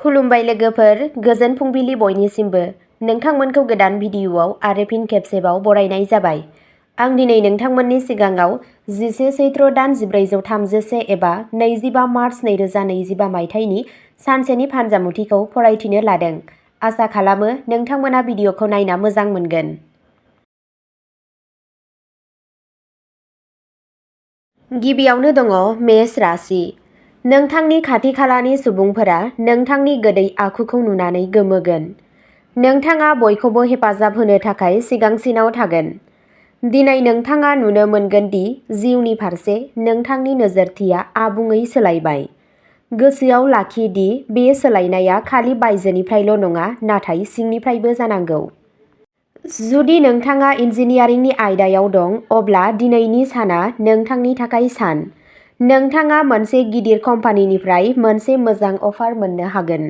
खुलुमबाय लोगोफोर, गोजोन फुंबिलि बयनिसिमबो। नोंथांमोनखौ गोदान भिडिअ'आव आरो फिन खेबसेबाव बरायनाय जाबाय। आं दिनै नोंथांमोननि सिगाङाव 11 सैत्र दान 1433 एबा 25 मार्च 2025 मायथाइनि सानसेनि फानजामुथिखौ फरायथिनो लादों। आसा खालामो नोंथांमोना भिडिअ'खौ नायना मोजां मोनगोन। गिबियावनो दङ मेष राशि। नोंथांनि खाथि खालानि सुबुंफोरा नोंथांनि गोदै आखुखौ नुनानै गोमोगोन। नोंथाङा बयखौबो हेफाजाब होनो थाखाय सिगांसिनाव थागोन। दिनै नोंथाङा नुनो मोनगोन दि जिउनि फारसे नोंथांनि नोजोरथिया आबुङै सोलायबाय। गोसोआव लाखि दि बे सोलायनाया खालि बायजोनिफ्रायल' नङा, नाथाय सिंनिफ्रायबो जानांगौ। जुदि नोंथाङा इन्जिनियारिंनि आयदायाव दं, अब्ला दिनैनि साना नोंथांनि थाखाय सान। नोंथाङा मोनसे गिदिर कम्पानिनिफ्राय मोनसे मोजां अफार मोननो हागोन।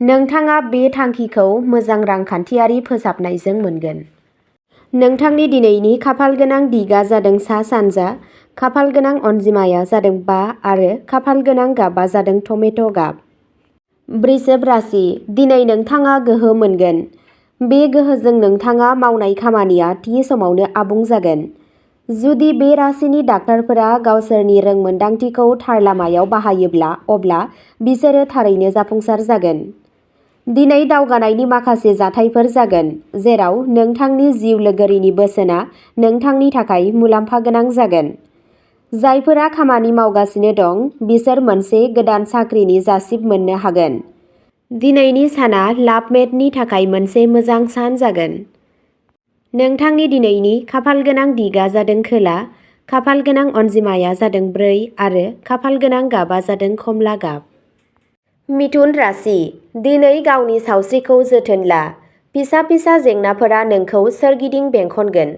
नोंथाङा बे थांखिखौ मोजां रांखान्थियारि फोसाबनायजों मोनगोन। नोंथांनि दिनैनि खाफालगोनां दिगा जादों सा-सानजा, खाफालगोनां अनजिमाया जादों 5 आरो खाफालगोनां गाबआ जादों टमेट' गाब। वृषभ राशि। दिनै नोंथाङा गोहो मोनगोन। बे गोहोजों नोंथाङा मावनाय खामानिया थि समावनो आबुं जागोन। जुदि बे राशिनि डाक्टारफोरा गावसोरनि रोंमोन्दांथिखौ थार लामायाव बाहायोब्ला, अब्ला बिसोरो थारैनो जाफुंसार जागोन। दिनै दावगानायनि माखासे जाथायफोर जागोन, जेराव नोंथांनि जिउ लोगोरिनि बोसोनआ नोंथांनि थाखाय मुलाम्फा गोनां जागोन। जायफोरा खामानि मावगासिनो दं, बिसोर मोनसे गोदान साख्रिनि जासिब मोननो हागोन। दिनैनि साना लाभमेटनि थाखाय मोनसे मोजां सान जागोन। नोंथांनि दिनैनि खाफालगोनां दिगा जादों खोला, खाफालगोनां अनजिमाया जादों 4 आरो खाफालगोनां गाबआ जादों खमला गाब। मिथुन राशि। दिनै गावनि सावस्रिखौ जोथोन ला। फिसा-फिसा जेंनाफोरा नोंखौ सोरगिदिं बेंखनगोन।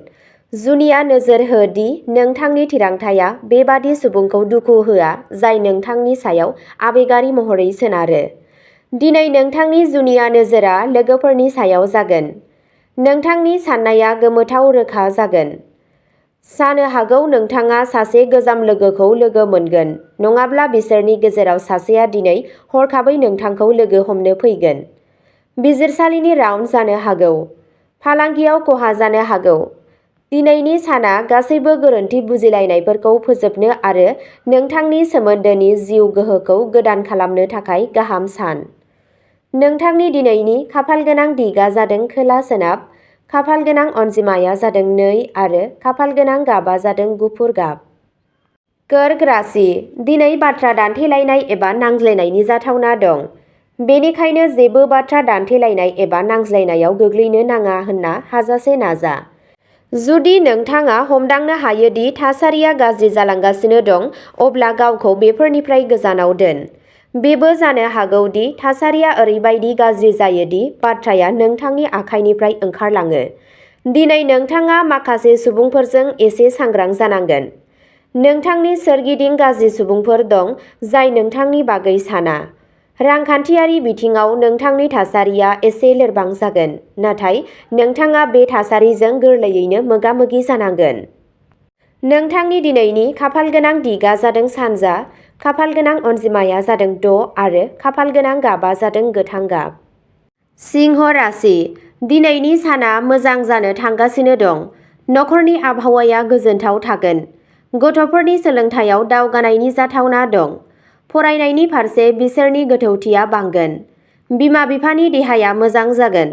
जुनिया नोजोर हो दि नोंथांनि थिरांथाया बेबादि सुबुंखौ दुखु होआ जाय नोंथांनि सायाव आबेगारि महरै सोनारो। दिनै नोंथांनि जुनिया नोजोरआ लोगोफोरनि सायाव जागोन। नोंथांनि साननाया गोमोथाव रोखा जागोन। जानो हागौ नोंथाङा सासे गोजाम लोगोखौ लोगो मोनगोन, नङाब्ला बिसोरनि गेजेराव सासेया दिनै हरखाबै नोंथांखौ लोगो हमनो फैगोन। बिजिरसालिनि राउन्ड जानो हागौ। फालांगियाव खहा जानो हागौ। दिनैनि साना गासैबो गोरोन्थि बुजिलायनायफोरखौ फोजोबनो आरो नोंथांनि सोमोन्दोनि जिउ गोहोखौ गोदान खालामनो थाखाय गाहाम सान। नोंथांनि दिनैनि खाफालगोनां दिगा जादों खोला-सोनाब, खाफालगोनां अनजिमाया जादों 2 आरो खाफालगोनां गाबआ जादों गुफुर गाब। कर्क राशि। दिनै बाथ्रा दान्थेलायनाय एबा नांज्लायनायनि जाथावना दं। बेनिखायनो जेबो बाथ्रा दान्थेलायनाय एबा नांज्लायनायाव गोग्लैनो नाङा होनना हाजासे नाजा। जुदि नोंथाङा हमदांनो हायो दि थासारिया गाज्रि जालांगासिनो दं, अब्ला गावखौ बेफोरनिफ्राय गोजानाव दोन। बेबो जानो हागौ दि थासारिया ओरैबायदि गाज्रि जायो दि बाथ्राया नोंथांनि आखाइनिफ्राय ओंखारलाङो। दिनै नोंथाङा माखासे सुबुंफोरजों एसे सांग्रां जानांगोन। नोंथांनि सोरगिदिं गाज्रि सुबुंफोर दं जाय नोंथांनि बागै साना। रांखान्थियारि बिथिङाव नोंथांनि थासारिया एसे लोरबां जागोन, नाथाय नोंथाङा बे थासारिजों गोरलैयैनो मोगा-मोगि जानांगोन। नोंथांनि दिनैनि खाफालगोनां दिगा जादों सानजा, खाफालगोनां अनजिमाया जादों 6 आरो खाफालगोनां गाबआ जादों गोथां गाब। सिंह राशि। दिनैनि साना मोजां जानो थांगासिनो दं। नखरनि आबहावाया गोजोनथाव थागोन। गथ'फोरनि सोलोंथायाव दावगानायनि जाथावना दं। फरायनायनि फारसे बिसोरनि गोथौथिया बांगोन। बिमा-बिफानि देहाया मोजां जागोन।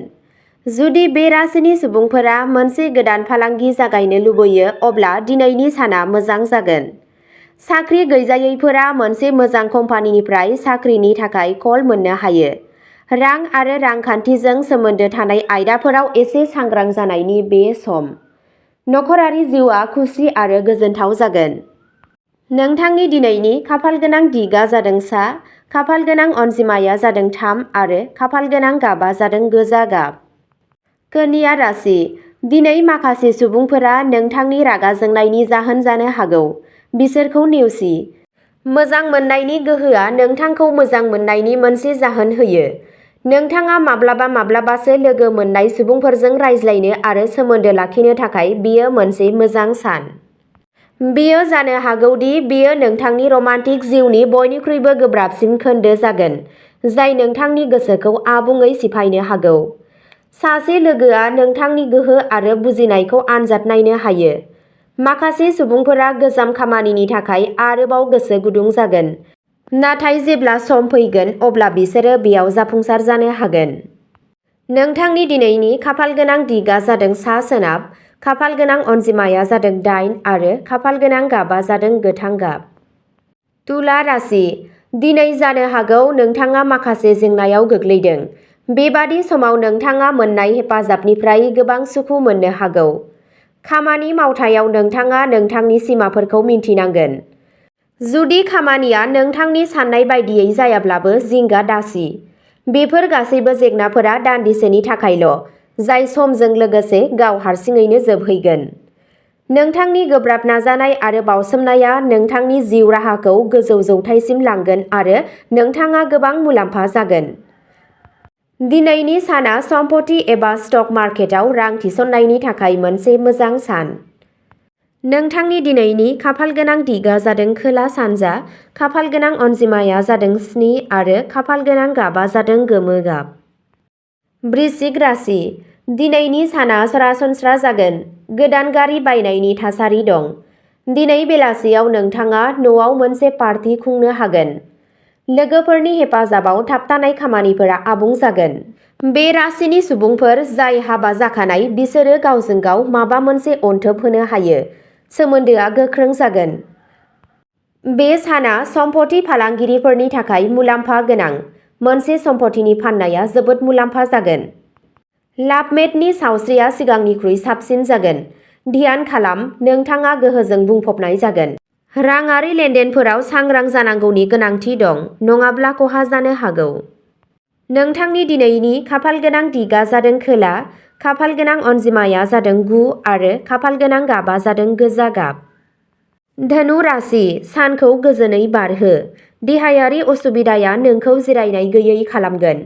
जुदि बे राशिनि सुबुंफोरा मोनसे गोदान फालांगि जागायनो लुबैयो, अब्ला दिनैनि साना मोजां जागोन। साख्रि गैजायैफोरा मोनसे मोजां कम्पानिनिफ्राय साख्रिनि थाखाय कल मोननो हायो। रां आरो रांखान्थिजों सोमोन्दो थानाय आयदाफोराव एसे सांग्रां जानायनि बे सम। नखरारि जिउआ खुसि आरो गोजोनथाव जागोन। नोंथांनि दिनैनि खाफालगोनां दिगा जादों सा, खाफालगोनां अनजिमाया जादों 3 आरो खाफालगोनां गाबआ जादों गोजा गाब। कन्या राशि। दिनै माखासे सुबुंफोरा नोंथांनि रागा जोंनायनि जाहोन जानो हागौ। बिसोरखौ नेवसि। मोजां मोननायनि गोहोआ नोंथांखौ मोजां मोननायनि मोनसे जाहोन होयो। नोंथाङा माब्लाबा-माब्लाबासो लोगो मोननाय सुबुंफोरजों रायज्लायनो आरो सोमोन्दो लाखिनो थाखाय बेयो मोनसे मोजां सान। बेयो जानो हागौ दि बेयो नोंथांनि रमान्टिक जिउनि बयनिख्रुइबो गोब्राबसिन खोन्दो जागोन, जाय नोंथांनि गोसोखौ आबुङै सिफायनो हागौ। सासे लोगोआ नोंथांनि गोहो आरो बुजिनायखौ आनजाद नायनो हायो। माखासे सुबुंफोरा गोजाम खामानिनि थाखाय आरोबाव गोसो गुदुं जागोन, नाथाय जेब्ला सम फैगोन अब्ला बिसोरो बेयाव जाफुंसार जानो हागोन। नोंथांनि दिनैनि खाफालगोनां दिगआ जादों सा-सोनाब, खाफालगोनां अनजिमाया जादों 8 आरो खाफालगोनां गाबआ जादों गोथां गाब। तुला राशि, दिनै जानो हागौ नोंथाङा माखासे जेंनायाव गोग्लैदों। बेबादि समाव नोंथाङा मोन्नाय हेफाजाबनिफ्राय गोबां सुखु मोननो हागौ। खामानि मावथायाव नोंथाङा नोंथांनि सिमाफोरखौ मिन्थिनांगोन। जुदि खामानिया नोंथांनि सान्नाय बायदियै जायाब्लाबो जिंगा दासि। बेफोर गासैबो जेंनाफोरा दान्दिसेनि थाखायल', जाय समजों लोगोसे गाव हारसिङैनो जोबहैगोन। नोंथांनि गोब्राब नाजानाय आरो बावसोमनाया नोंथांनि जिउ राहाखौ गोजौ जौथायसिम लांगोन आरो नोंथाङा गोबां मुलाम्फा जागोन। दिनैनि साना सम्पथि एबा स्टक मार्केटआव रां थिसननायनि थाखाय मोनसे मोजां सान। नोंथांनि दिनैनि खाफालगोनां दिगआ जादों खोला-सानजा, खाफालगोनां अनजिमाया जादों 7 आरो खाफालगोनां गाबआ जादों गोमो गाब। वृश्चिक राशि, दिनैनि साना सरासनस्रा जागोन। गोदान गारि बायनायनि थासारि दं। दिनै बेलासियाव नोंथाङा न'आव मोनसे पार्टी खुंनो हागोन। लोगोफोरनि हेफाजाबाव थाबथानाय खामानिफोरा आबुं जागोन। बे राशिनि सुबुंफोर जाय हाबा जाखानाय बिसोरो गावजों गाव माबा मोनसे अनथोब होनो हायो। सोमोन्दोआ गोख्रों जागोन। बे साना सम्पथि फालांगिरिफोरनि थाखाय मुलाम्फा गोनां। मोनसे सम्पथिनि फाननाया जोबोद मुलाम्फा जागोन। लाभमेटनि सावस्रिया सिगांनिख्रुइ साबसिन जागोन। ध्यान खालाम, नोंथाङा गोहोजों बुंफबनाय जागोन। राङारि लेनदेनफोराव सांग्रां जानांगौनि गोनांथि दं, नङाब्ला खहा जानो हागौ। नोंथांनि दिनैनि खाफालगोनां दिगआ जादों खोला, खाफालगोनां अनजिमाया जादों 9 आरो खाफालगोनां गाबआ जादों गोजा गाब। धनु राशि, सानखौ गोजोनै बारहो। देहायारि असुबिदाया नोंखौ जिरायनाय गैयै खालामगोन।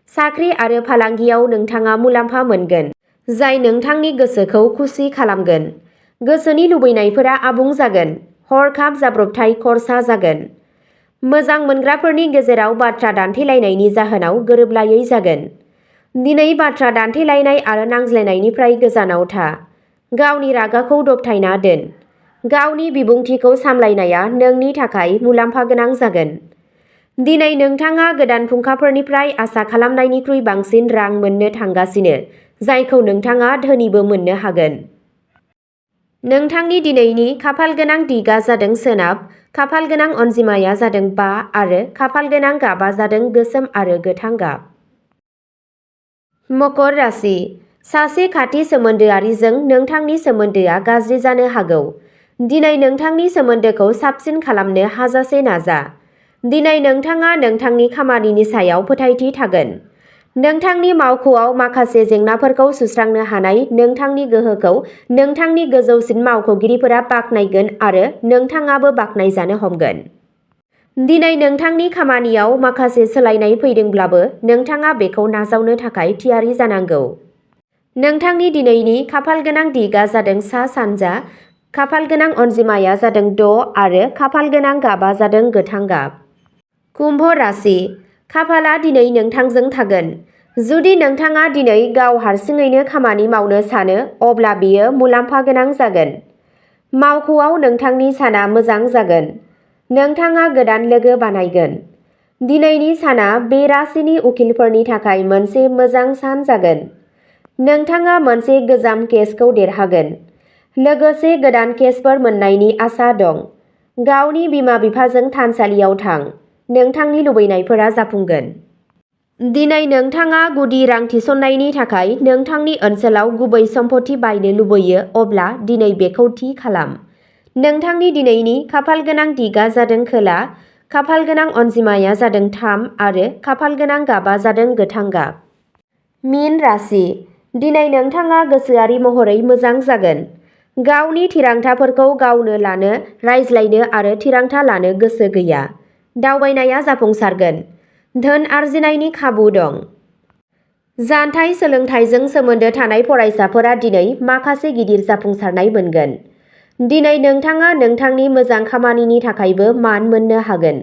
साख्रि आरो फालांगियाव नोंथाङा मुलाम्फा मोनगोन, जाय नोंथांनि गोसोखौ खुसि खालामगोन। गोसोनि लुबैनायफोरा आबुं जागोन। हरखाब जाब्रबथाय खर्सा जागोन। मोजां मोनग्राफोरनि गेजेराव बाथ्रा दान्थेलायनायनि जाहोनाव गोरोबलायै जागोन। दिनै बाथ्रा दान्थेलायनाय आरो नांज्लायनायनिफ्राय गोजानाव था। गावनि रागाखौ दबथायना दोन। गावनि बिबुंथिखौ सामलायनाया नोंनि थाखाय मुलाम्फा गोनां जागोन। दिनै नोंथाङा गोदान फुंखाफोरनिफ्राय आसा खालामनायनिख्रुइ बांसिन रां मोननो थांगासिनो, जायखौ नोंथाङा धोनिबो मोननो हागोन। नोंथांनि दिनैनि खाफालगोनां दिगआ जादों सोनाब, खाफालगोनां अनजिमाया जादों 5 आरो खाफालगोनां गाबआ जादों गोसोम आरो गोथां गाब। मकर राशि, सासे खाथि सोमोन्दोआरिजों नोंथांनि सोमोन्दोआ गाज्रि जानो हागौ। दिनै नोंथांनि सोमोन्दोखौ साबसिन खालामनो हाजासे नाजा। दिनै नोंथाङा नोंथांनि खामानिनि सायाव फोथायथि थागोन। नोंथांनि मावख'आव माखासे जेंनाफोरखौ सुस्रांनो हानाय नोंथांनि गोहोखौ नोंथांनि गोजौसिन मावख'गिरिफोरा बाख्नायगोन आरो नोंथाङाबो बाख्नायजानो हमगोन। दिनै नोंथांनि खामानियाव माखासे सोलायनाय फैदोंब्लाबो नोंथाङा बेखौ नाजावनो थाखाय थियारि जानांगौ। नोंथांनि दिनैनि खाफालगोनां दिगआ जादों सा-सानजा, खाफालगोनां अनजिमाया जादों 6 आरो खाफालगोनां गाबआ जादों गोथां गाब। कुम्भ राशि, खाफालआ दिनै नोंथांजों थागोन। जुदि नोंथाङा दिनै गाव हारसिङैनो खामानि मावनो सानो अब्ला बेयो मुलाम्फा गोनां जागोन। मावख'आव नोंथांनि साना मोजां जागोन। नोंथाङा गोदान लोगो बानायगोन। दिनैनि साना बे राशिनि उखिलफोरनि थाखाय मोनसे मोजां सान जागोन। नोंथाङा मोनसे गोजाम केसखौ देरहागोन। लोगोसे गोदान केसफोर मोन्नायनि आसा दं। गावनि बिमा-बिफाजों थानसालियाव थां। नोंथांनि लुबैनायफोरा जाफुंगोन। दिनै नोंथाङा गुदि रां थिसननायनि थाखाय नोंथांनि ओनसोलाव गुबै सम्पथि बायनो लुबैयो अब्ला दिनै बेखौ थि खालाम। नोंथांनि दिनैनि खाफालगोनां दिगआ जादों खोला, खाफालगोनां अनजिमाया जादों 3 आरो खाफालगोनां गाबआ जादों गोथां गाब। मीन राशि, दिनै नोंथाङा गोसोआरि महरै मोजां जागोन। गावनि थिरांथाफोरखौ गावनो लानो, रायज्लायनो आरो थिरांथा लानो गोसो गैया। दावबायनाया जाफुंसारगोन। धोन आरजिनायनि खाबु दं। जानथाय सोलोंथाइजों सोमोन्दो थानाय फरायसाफोरा दिनै माखासे गिदिर जाफुंसारनाय मोनगोन। दिनै नोंथाङा नोंथांनि मोजां खामानिनि थाखायबो मान मोननो हागोन।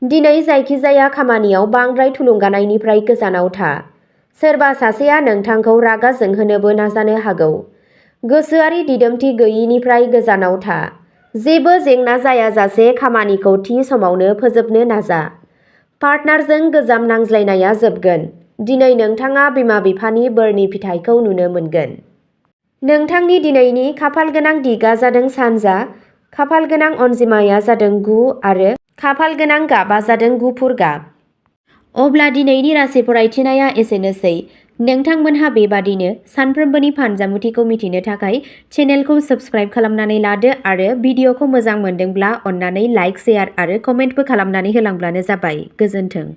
दिनै जायखिजाया खामानियाव बांद्राय थुलुंगानायनिफ्राय गोजानाव था। सोरबा सासेया नोंथांखौ रागा जोंहोनोबो नाजानो हागौ। गोसोआरि दिदोमथि गैयिनिफ्राय गोजानाव था। जेबो जेंना जायाजासे खामानिखौ थि समावनो फोजोबनो नाजा। पार्टनारजों गोजाम नांज्लायनाया जोबगोन। दिनै नोंथाङा बिमा-बिफानि बोरनि फिथाइखौ नुनो मोनगोन। नोंथांनि दिनैनि खाफालगोनां दिगआ जादों सानजा, खाफालगोनां अनजिमाया जादों 9 आरो खाफालगोनां गाबआ जादों गुफुर गाब। अब्ला दिनैनि राशि फरायथिनाया एसेनोसै। नोंथांमोनहा बेबादिनो सानफ्रोमबोनि फानजामुथिखौ मिथिनो थाखाय चेनेलखौ साबस्क्राइब खालामनानै लादो आरो भिडिअखौ मोजां मोनदोंब्ला अन्नानै लाइक, शेयार आरो कमेन्टबो खालामनानै होलांब्लानो जाबाय। गोजोन्थों।